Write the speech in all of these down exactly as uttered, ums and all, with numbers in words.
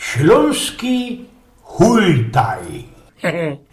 Ślōnski hultaj.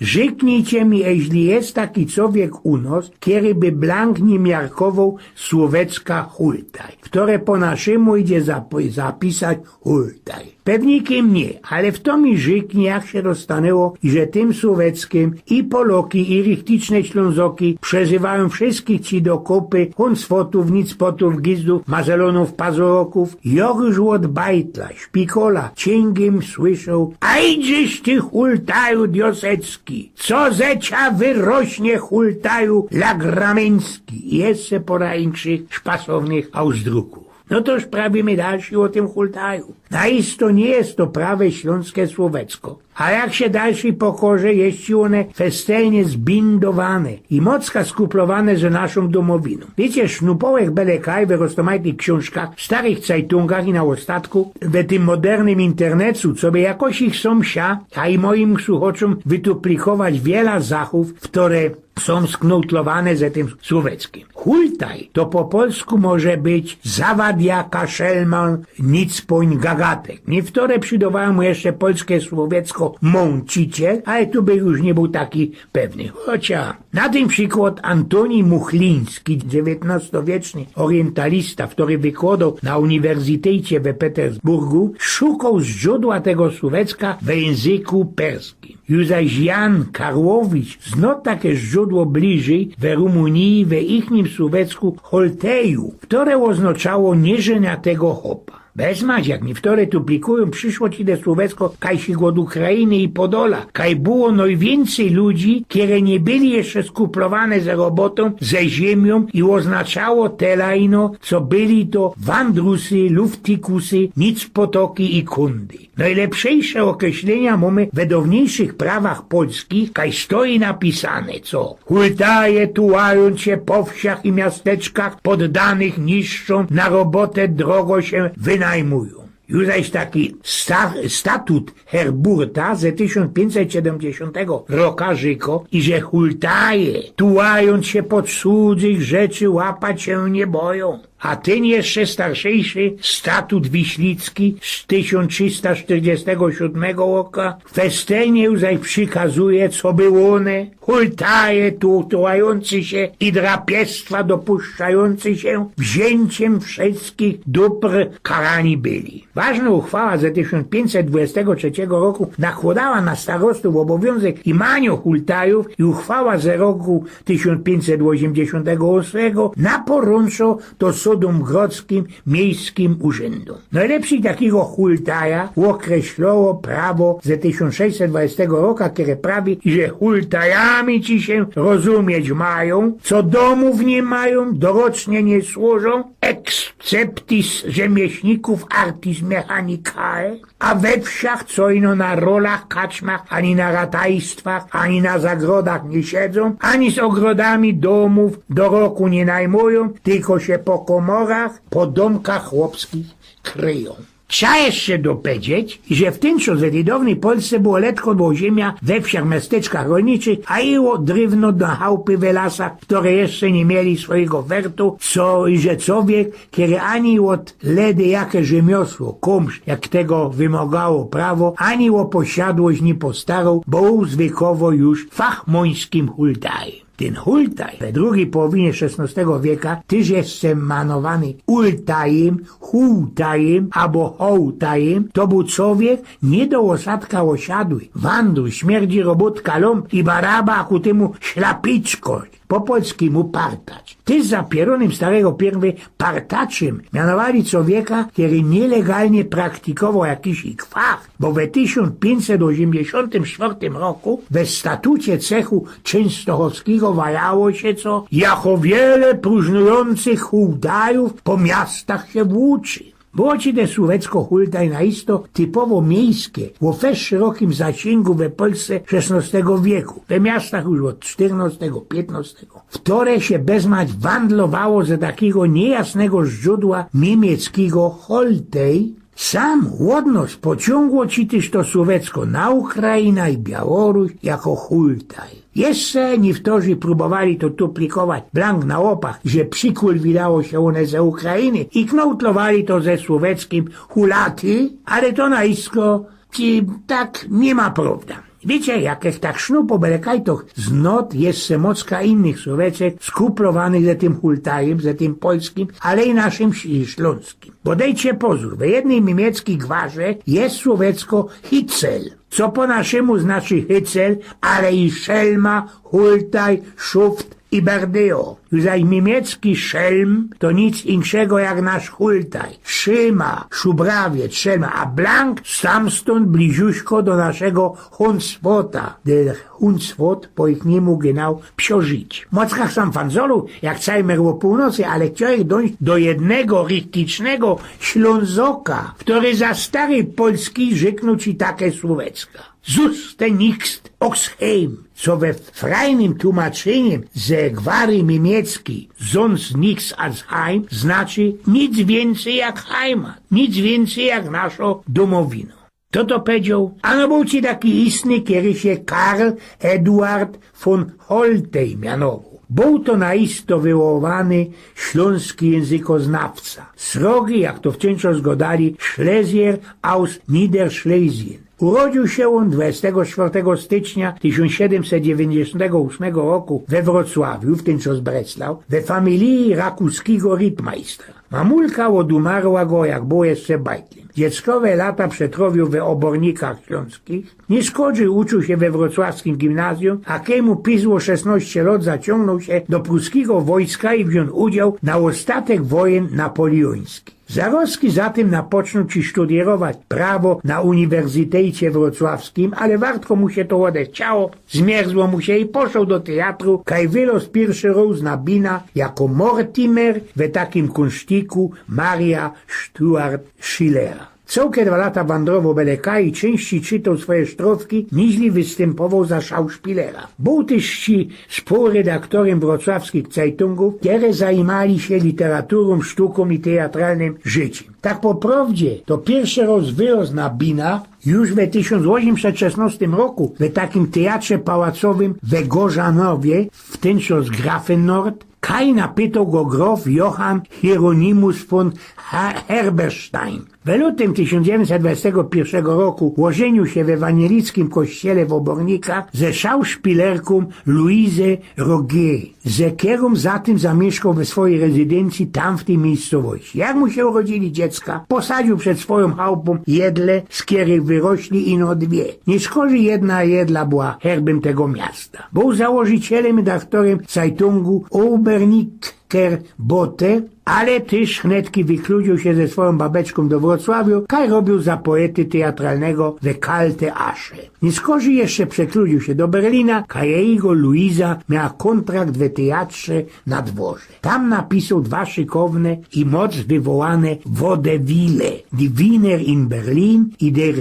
Rzyknijcie mi, jeźli je taki cowiek u nos, kery by blank niy miarkowoł słowecka hultaj, ftore po naszymu idzie zap- zapisać hultaj. Pewnikiym niy, ale fto mi rzyknie, jak sie dostanyło, iże tym słoweckym i Poloki, i richticzne Ślōnzoki przezywajōm wszyskich ci do kupy, huncwotōw, nicpotōw, gizdōw, mazelōnōw, pazurokōw, joch już ôd bajtla, szpikola, ciyngiym słyszoł: „A idziesz ty, hultaju diosecki, co ze cia wyrośnie, hultaju lagramyński?” I jeszcze pora inkszych szpasownych ausdrukōw. No toż prawie my dalszy ô tym hultaju. Na isto niy je to prawe ślōnske słowecko. A jak sie dalszy pokorze, jeszcze ône festelnie zbindowane i mocka skuplowane ze naszōm dōmowinōm. Wiycie, sznupowech bele kaj we roztōmajtych ksiōnżkach, starych cajtungach i na ôstatku we tym modernym internecu, co by jakoś ich sōm sia, a i mojim słuchoczōm wytuplikować wiela zachōw, ftore sōm sknōłtlowane ze tym słoweckim. Hultaj to po polsku może być zawadja, kaszelman, nicpōń, gagatek. Niywtore przidowajōm mu jeszcze polske słowecko mōnciciel, ale tu bych już niy bōł taki pewny. Chocia na tym przikłod Antōni Muchliński, dziewiyntnŏstowieczny oriyntalista, ftory wykłodoł na Uniwersytecie we Petersburgu, szukoł zdrzōdła tego słowecka we jynzyku perskim. Już zaś Jan Karłowicz zno take zdrzōdło bliżyj we Rumuniji, we ichnim słowecku holteju, ftore ôznŏczało niyżyniatego chopa. Bez mać, jak niywtore tuplikujōm, prziszło ci te słowecko kaj sie ôd Ukrainy i Podola, kaj było nojwiyncyj ludzi, kere niy byli jeszcze skuplowane ze robotōm, ze ziymiōm i ôznŏczało tela ino, co byli to wandrusy, luftikusy, nicpotoki i kōndy. Nojlepszejsze ôkreślynia mōmy we downiejszych prawach polskich, kaj stoi napisane, co: „Hultaje tułajōm sie po wsiach i miasteczkach, poddanych niszczōm, na robotę drogo sie wynajmujōm”. Już zaś taki sta- statut Herburta ze tysiōnc piyńćset siedymdziesiōntego roka rzyko, iże hultaje tułajōm sie po cudzych rzeczy łapać sie niy bojōm. A tyn jeszcze starszejszy statut wiślicki z tysiōnc trzysta sztyrdziestego siōdmego roka festelnie już zaś przikazuje, co by ône, hultaje tu- tułajōncy sie i drapiestwa dopuszczajōncy sie wziyńciym wszyskich dōbr karani byli. Ważno uchwała ze tysiōnc piyńćset dwudziestego trzeciego roku nakłodała na starostōw ôbowiōnzyk imaniŏ hultajōw i uchwała ze roku tysiōnc piyńćset ôziymdziesiōntego ôsmego na porōnczŏ to sodōm grodzkim, miejskim urzędōm. Nojlepszyj takigo hultaja ôkreślŏło prawo ze tysiōnc sześćset dwudziestego roka, kere prawi, iże hultajami ci sie rozumieć majōm, co dōmōw niy majōm, dorocznie niy służōm, exceptis rzemieślnikōw artis mechanicae, a we wsiach, co ino na rolach, kaczmach, ani na ratajstwach, ani na zagrodach niy siedzōm, ani z ôgrodami dōmōw do roku niy najmujōm, tylko sie po kōmorach, po dōmkach chłopskich kryjōm. Trza jeszcze dopedzieć, że w tyn czŏs we tyj downyj Polsce było letko było ziymia we wsiach, miasteczkach rolniczych, a ilo drewno na chałpy we lasach, ftore jeszcze niy mieli swojigo wertu, co, iże cowiek, kere ani ôd ledy jake rzemiosło, kōmsz, jak tego wymŏgało prawo, ani ô posiadłość niy postaroł, bo bōł zwykowo już fachmōńskim hultajym. Tyn hultaj we drugij połowinie szesnŏstego wieka, tyż jeszcze manowany ultajym, hułtajym abo hołtajym, to bōł cowiek niy do ôsadka ôsiadły, wandruś, śmierdzi robōtka, lōmp i baraba, a ku tymu ślapiczko, po polskimu partacz. Tyż za pierōnym starego pierwy partaczym mianowali cowieka, kery niylegalnie praktikowoł jakiś fach, bo we tysiōnc piyńćset ôziymdziesiōntym sztwŏrtym roku we statucie cechu czynstochowskigo wajało sie, co jako wiele próżnujōncych hułtajōw po miastach sie włōczy. Było ci te słowecko hultaj na isto typowo miejske, ô fest szerokim zasingu we Polsce szesnŏstego wieku, we miastach już ôd sztyrnŏstego, piytnŏstego, w ftore sie bez mać wandlowało ze takigo niyjasnego zdrzōdła niymieckigo holtej. Sam ôd nos pociōngło ci tyż to słowecko na Ukraina i Białoruś jako hultaj. Jeszcze niywtorzy prōbowali to tuplikować blank na ôpach, że przikulwidało sie ône ze Ukrainy i knōłtlowali to ze słoweckim hulaty, ale to na isto Ci tak niy ma prowda. Wiycie, jak jech tak sznup ô bele kaj, to znod jeszcze mocka innych słōweczek, skuplowanych ze tym Hultajym, ze tym polskim, ale i naszym ś-, ślōnskim. Bo dejcie pozōr, we jednyj miymieckiej gwarze je słōwecko Hitzel, co po naszymu znaczy hycel, ale i szelma, hultaj, szuft i berdeo. Zaś miymiecki szelm to nic inkszego jak nasz hultaj. Szyma, szubrawiec, szelma, a blank stamstōnd bliziuśko do naszego Hunswota. Der Hunswot po jichniymu genau psiożyć. Mockach sam fanzolu, jak całej merło pōłnocy, ale chciołech dōńś do jednego richticznego Ślōnzoka, kery za stary polski rzyknōł ci take słōwecka. Zus te nichst Oxheim, co we frajnym tłumaczinim ze gwary miymieckiej sonst nichts als Heim znaczy nic wiyncyj jak Heimat, nic wiyncyj jak naszo dōmowino. To to pedzioł, a no bōł ci taki istny, kery sie Karl Eduard von Holtej mianowoł. Bōł to naisto wywołowany ślōnski jynzykoznawca. Srogi, jak to wtynczŏs godali, Schlesier aus Niederschlesien. Urodziōł sie ôn dwudziestego czwartego stycznia tysiōnc siedymset dziewiyńćdziesiōntego ôsmego roku we Wrocławiu, wtynczŏs Breslau, we familiji rakuskigo ritmajstra. Mamulka ôdumarła go, jak bōł jeszcze bajtlym. Dzieckowe lata przetrŏwioł we ôbornikach ślōnskich. Niyskorzij uczōł sie we wrocławskim gimnazjum, a kej mu pisło szesnŏście lŏt, zaciōngnōł sie do pruskigo wojska i wziōn udział na ôstatek wojyn napoleōńskich. Zarozki za tym napoczōnōł ci sztudiyrować prawo na Uniwersytecie Wrocławskim, ale wartko mu sie to ôdechciało, zmierzło mu sie i poszoł do teatru, kaj wyloz piyrszy rŏz na bina jako Mortimer we takim kōnsztiku Maria Stuart Schillera. Cołke dwa lata wandrowoł bele kaj i czynścij czytoł swoje sztrofki, niźli wystympowoł za szauszpilera. Bōł tyż ci wspōłredaktorym wrocławskich cejtōngōw, kere zajimali sie literaturōm, sztukōm i teatralnym życiym. Tak po prowdzie, to piyrszy rŏz wyloz na bina już we tysiōnc ôziymset szesnŏstym roku we takim teatrze pałacowym we Gorzanowie, wtynczŏs Grafenort, kaj napytoł go grof Johann Hieronymus von Ha-, Herberstein. We lutym tysiōnc dziewiyńćset dwudziestego piyrszego roku ôżyniōł sie we ewanielickim kościele w Ôbornikach ze szauszpilerkōm Louise Rogier, ze kerōm za tym zamiyszkoł we swojij rezydyncji tam w tyj miyjscowości. Jak mu sie urodzili dziecka, posadziōł przed swojōm chałpōm jedle, z kerych wyrośli ino dwie. Niyskorzij jedna jedla była herbym tego miasta. Bōł założycielym i redaktorym cajtōngu Ôbornik Kerbote, ale tyż hnetki wykludziōł sie ze swojōm babeczkōm do Wrocławiu, kaj robiył za poety teatralnego we Kalte Asche. Niyskorzij jeszcze przekludziōł sie do Berlina, kaj jego Luiza miała kōntrakt we teatrze na dworze. Tam napisoł dwa szykowne i moc wywołane vaudeville, Die Wiener in Berlin i der,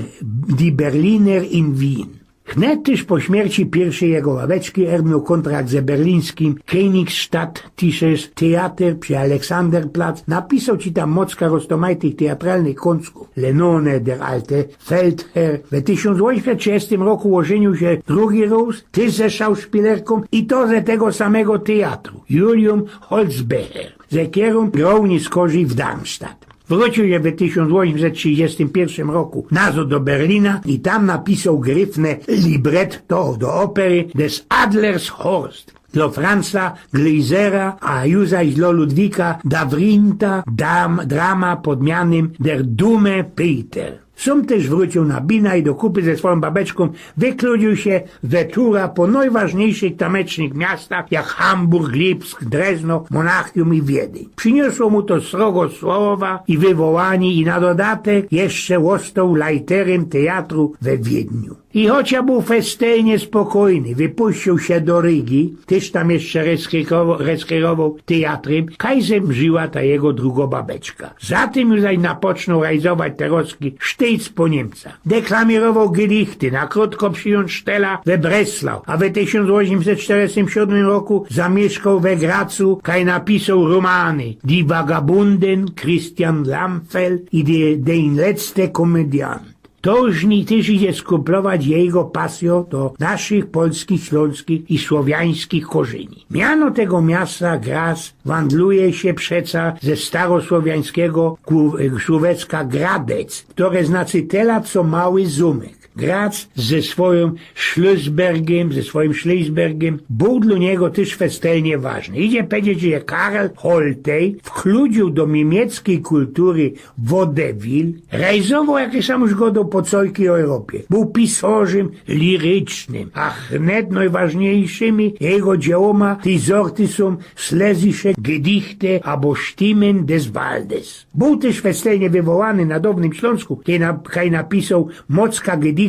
Die Berliner in Wien. Wnet tyż po śmierci piyrszij jego babeczki erbnōł kōntrakt ze berlińskim Königstadtisches Theater przi Alexanderplatz, napisoł ci tam mocka roztomajtych teatralnych kōnckōw: Le Nonne, Der alte Feldherr. We tysiōnc ôziymset trzidziestym roku ôżyniōł sie drugi rŏz, tyż ze szauszpilerkōm i to ze tego samego teatru, Julią Holzbecher, ze kerōm groł niyskorzij w Darmstadt. Wrōciōł sie we tysiōnc ôziymset trzidziestym piyrszym roku nazŏd do Berlina i tam napisoł gryfne libretto do ôpery Des Adlers Horst dlŏ Franza Gleisera, a już zaś dlŏ Ludwika Dawrinta dam-, drama pod mianym Der dumme Peter. Sōm tyż wrōciōł na bina i do kupy ze swojōm babeczkōm wykludziōł sie we turach po nojważniyjszych tamecznych miastach, jak Hamburg, Lipsk, Drezno, Monachium i Wiedyń. Prziniosło mu to srogo sława i wywołanie i na dodatek jeszcze ôstoł lajterym teatru we Wiedniu. I chocia bōł festelnie spokojny, wypuściōł sie do Rygi, tyż tam jeszcze reskirowoł, reskirowoł teatrym, kaj zemrzyła ta jego drugo babeczka. Za tym już zaś napocznōł rajzować te rozki sztyjc po Niymcach. Deklamirowoł gedichty, na krōtko przijął Sztela we Breslau, a we tysiōnc ôziymset sztyrdziestym siōdmym roku zamiyszkoł we Gracu, kaj napisoł romany Die Vagabunden Christian Lampfel i Die, Der letzte Komödiant. To już niy tyż idzie skuplować jego pasyjo do naszych polskich, ślōnskich i słowiańskich korzyni. Miano tego miasta Graz wandluje sie przeca ze starosłowiańskigo ku- słowecka gradec, kere znacy tela co mały zōmek. Graz ze swojōm Schlesbergiem, ze swojim Schlesbergiem, bōł dlō niego tyż festelnie ważny. Idzie pedzieć, że Karol Holtej wchludziōł do niymieckiej kultury vaudeville, rejzowoł, jak sam już godoł, po cołkij Europie. Bōł pisorzym lirycznym, a wnet nojważniyjszymi jego dziełōma tyj zorty sōm Schlesische Gedichte abo Stimmen des Waldes. Bōł tyż festelnie wywołany na Downym Ślōnsku, kej, na, kej napisoł mocka gedichtōw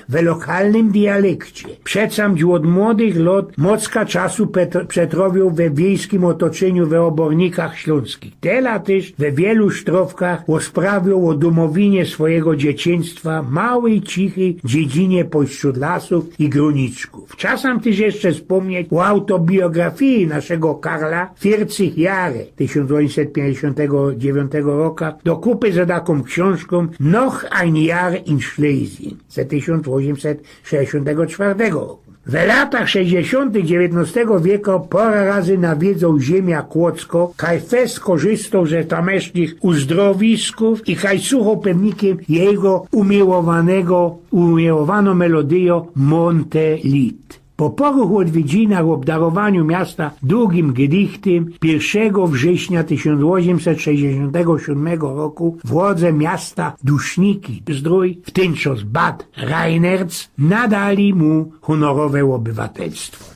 we lokalnym dialekcie. Przecam już ôd młodych lŏt mocka czasu pet- przetrowioł we wiejskim ôtoczyniu we ôbornikach ślōnskich. Tela tyż we wielu sztrofkach ôsprawioł ô dōmowinie swojego dzieciństwa, małyj, cichij dziedzinie pośród lasōw i grōniczkōw. Czasym tyż jeszcze spōmnieć ô autobiografii naszego Karla, Vierzig Jahre, tysiōnc ôziymset piyńćdziesiōntego dziewiōntego roka, do kupy ze takōm ksiōnżkōm Noch ein Jahr in Schlesien ze tysiōnc ôziymset sześćdziesiōntego czwartego roku. We latach sześćdziesiōntych dziewiętnostego wieku pora razy nawiedzoł ziymia Kłodzko, kaj fest korzystoł ze tamysznych uzdrowiskōw i kaj suchoł pewnikiym jego umiyłowanego, umiyłowano melodyjo Monte Lied. Po poruch ôdwiedzinach, ôbdarowaniu miasta dugim gedichtym, piyrszego września tysiōnc ôziymset sześćdziesiōntego sōdmego roku włodze miasta Duszniki Zdrōj, w tyn czas Bad Reinberg, nadali mu honorowe ôbywatelstwo.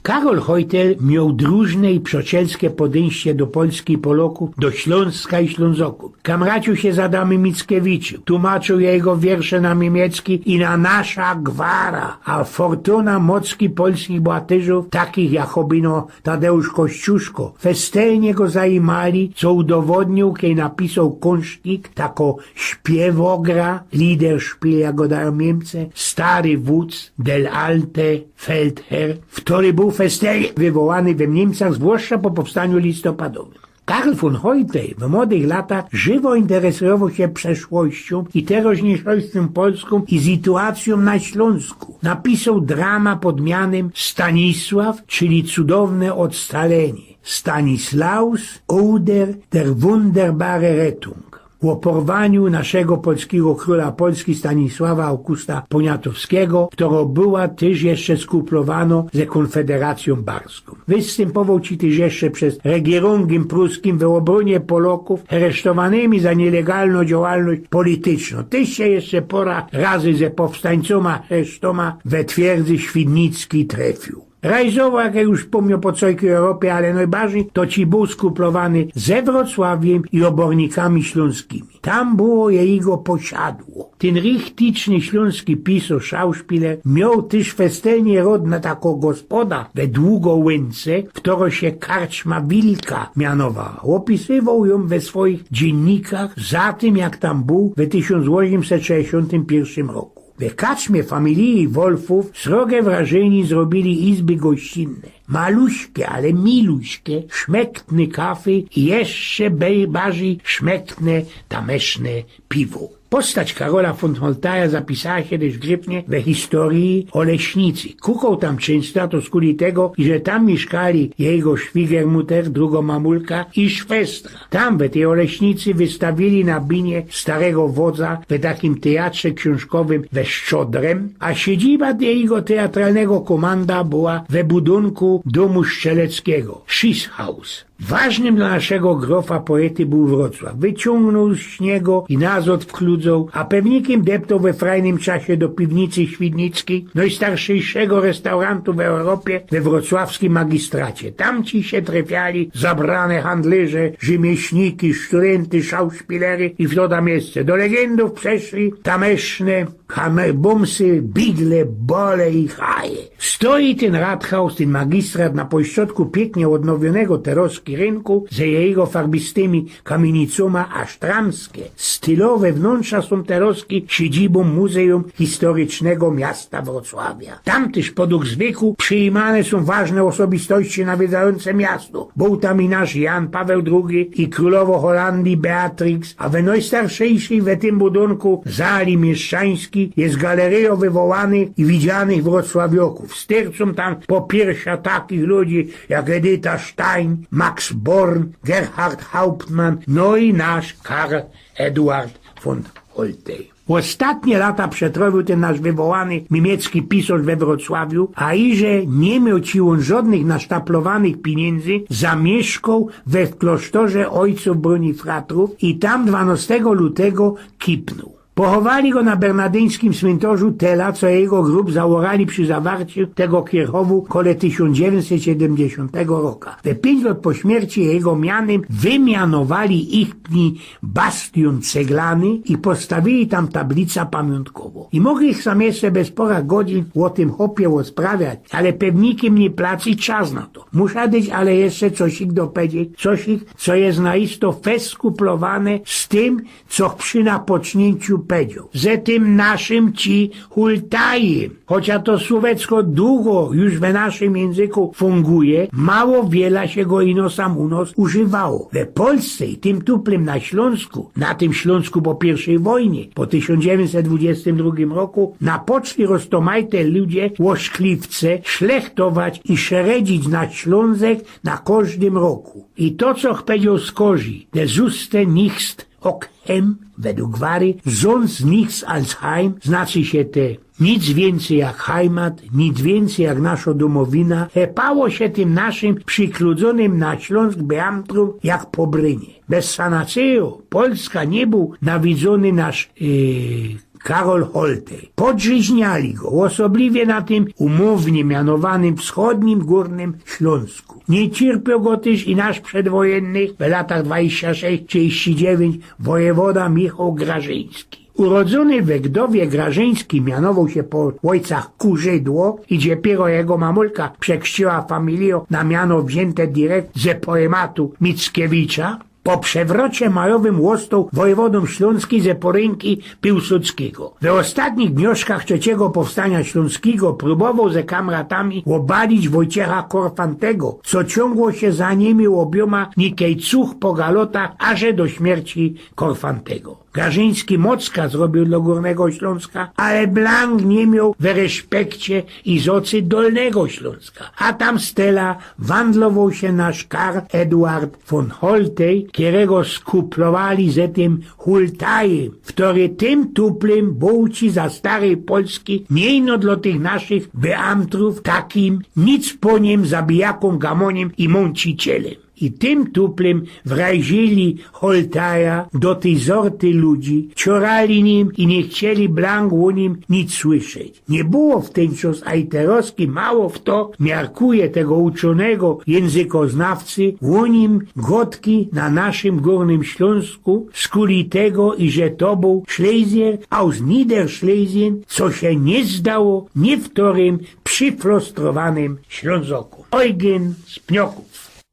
Karol Hojtel mioł drużne i przijacielskie podyńście do Polski i Polokōw, do Ślōnska i Ślōnzokōw. Kamraciōł sie z Adamym Mickiewiczym, tłōmacziōł jego wiersze na niymiecki i na nasza gwara, a fortuna mocki polskich bohatyrzōw, takich jak choćby no Tadeusz Kościuszko, festelnie go zajimali, co udowodniōł, kej napisoł kōnżki, tako śpiewogra, Liederspiel, jak godajōm Niymce, Stary Wódz, Der alte Feldherr, kery bōł festelnie wywołany we Niymcach, zwłaszcza po powstaniu listopadowym. Karl von Hojtel w młodych latach żywo interesowoł sie przeszłościōm i teroźniyjszościōm polskōm i sytuacyjōm na Ślōnsku. Napisoł drama pod mianym Stanisław, czyli Cudowne Odstrzelenie. Stanislaus oder der wunderbare Rettung. Ô porwaniu naszego polskigo krōla Polski Stanisława Augusta Poniatowskigo, kerŏ była tyż jeszcze skuplowanŏ ze Kōnfederacyjōm Barską. Wystympowŏł ci tyż jeszcze przed regierungym pruskim we ôbronie Polŏkōw aresztowanymi za niylegalnõ działalność politycznõ. Tyż sie jeszcze pŏra razy ze powstańcōma Chrzesztōma we twierdzy świdnickiej trefiōł. Rajzowoł, jak już pōmniã, po cołkij Europie, ale nojbardzij to ci bōł skuplowany ze Wrocławiym i ôbornikami ślōnskimi. Tam było jego posiadło. Tyn richticzny ślōnski pisŏrz, szauszpiler, mioł tyż festelnie rodnŏ takõ gospodã we Długołynce, kerŏ sie Karczma Wilka mianowała. Ôpisywoł jã we swojich dziynnikach za tym, jak tam bōł we tysiōnc ôziymset sześćdziesiōntym piyrszym roku. We karczmie familije Wolfōw srogŏ wrażynie zrobiyli izby gościnne. Maluśke, ale miluśke, szmektne kafe i jeszcze be-, bardzij szmektne tamyszne piwo. Postać Karola von Holteja zapisała sie tyż grypnie we historyji Ôleśnicy. Kukŏł tam czynsto, a to skuli tego, iże tam miyszkali jego szwigermutter, drugŏ mamulka i szwestra. Tam, we tyj Ôleśnicy, wystawiyli na binie Starego Wodza we takim tejatrze ksiōnżkowym we Szczodrym, a siydziba jego tejatralnego kōmanda była we budynku dōmu Strzeleckigo, Schiesshaus. Ważnym dlŏ naszego grofa poety bōł Wrocław. Wyciōngnōł z niego i nazŏd wchludzŏł, a pewnikym deptŏł we frajnym czasie do piwnice świdnickiej, nojstarszejszego restaurantu w Europie, we wrocławskim magistracie. Tam ci sie trefiali zabrane handlyrze, rzymieśniki, sztudenty, szauszpilery i fto tam jeszcze. Do legendōw przeszli tamyszne kamerbumsy, bigle, bole i haje. Stoi tyn rathaus, tyn magistrat na pośrodku piyknie ôdnowiōnego terŏzki rynku ze jego farbistymi kamiynicōma, a sztramske, stylowe wnōntrza sōm terŏzki siedzibōm Muzeum Historycznego Miasta Wrocławia. Tam tyż podug zwyku przijimane sōm ważne ôsobistości nawiedzajōnce miasto. Bōł tam i nasz Jan Paweł drugi, i krōlowo Holandii Beatrix, a we nojstarszejszyj we tym budynku zali mieszczańskij je galeryjŏ wywołanych i widzianych wrocławiŏkōw. Styrczōm tam po piyrsze takich ludzi jak Edyta Stein, Max Born, Gerhard Hauptmann, no i nasz Karl Eduard von Holtej. Ôstatnie lata przetrwowiōł tyn nasz wywołany miymiecki pisŏrz we Wrocławiu, a iże niy mioł ci ôn żŏdnych nasztaplowanych piniyndzy, zamiyszkoł we klosztorze ôjcōw Brōnifratrōw i tam dwanŏstego lutego kipnōł. Pochowali go na bernadyńskim smyntorzu tela, co jego grōb zaorali przi zawarciu tego kierchowu kole tysiōnc dziewiyńćset siedymdziesiōntego roka. We piyńć lŏt po śmierci jego mianym wymianowali ichni bastiōn ceglany i postawiyli tam tablica pamiōntkowŏ. I mogłech sam jeszcze bez pora godzin ô tym chopie ôsprawiać, ale pewnikym niy plac i czas na to. Musza dyć ale jeszcze cosik dopedzieć, cosik, co je na isto fest skuplowane z tym, co przi napoczninciu pedzioł. Ze tym naszym ci hultajym. Chocia to słōweczko dugo już we naszym jynzyku funguje, mało wiela sie go ino sam u nŏs używało. We Polsce i tym tuplym na Ślōnsku, na tym Ślōnsku po piyrwszyj wojnie, po tysiōnc dziewiyńćset dwudziestym drugim roku, napoczli roztōmajte ludzie ôszkliwce szlechtować i szeredzić na Ślōnzek na kożdym roku. I to, co powiedzioł Skorzi, de juste nichts ok hem, według Wary, sonst nichts als heim, znaczy sie te nic wiyncyj jak Heimat, nic wiyncyj jak naszo dōmowina, chepało sie tym naszym przikludzōnym na Ślōnsk beamtrōm jak po brynie. Bez sanacyjŏ Polska niy bōł nawidzōny nasz, yy, Karol Holtej. Podrziźniali go, ôsobliwie na tym umownie mianowanym wschodnim Gōrnym Ślōnsku. Niy cierpioł go tyż i nasz przedwojynny w latach dwadzieścia sześć trzydzieści dziewięć wojewoda Michał Grażyński. Urodzōny we Gdowie Grażyński mianowoł sie po ôjcach Kurzydło i dopiyro jego mamulka przekrzciła familijõ na miano wziynte direkt ze poematu Mickiewicza. Po przewrocie majowym ôstoł wojewodōm ślōnskim ze porynki Piłsudskigo. We ôstatnich dnioszkach trzecigo powstania ślōnskigo prōbowoł ze kamratami ôbalić Wojciecha Korfantego, co ciōngło sie za nimi ôbiōma nikej cuch po galotach, aże do śmierci Korfantego. Grażyński mocka zrobiōł dlŏ Gōrnego Ślōnska, ale blank niy mioł we reszpekcie i z ôcy Dolnego Ślōnska. A tam z tela wandlowoł sie nasz Karl Eduard von Holtej, kerego skuplowali ze tym hultajym, wtory tym tuplym bōł ci za staryj Polski, niy ino dlŏ tych naszych beamtrōw takim, nic po nim zabijakōm, gamonim i mōncicielym. I tym tuplym wrajzili Holtaja do tyj zorty ludzi, ciorali nim i niy chcieli blank ô nim nic słyszeć. Niy było w tyn czas, a i terŏzki mało fto miarkuje tego uczōnego jynzykoznawcy, ô nim gŏdki na naszym Gōrnym Ślōnsku, skuli tego, iże to bōł Schlesier aus Niederschlesien, co sie niy zdało niyftorym prziflostrowanym Ślōnzokōm. Eugyn z Pniokōw.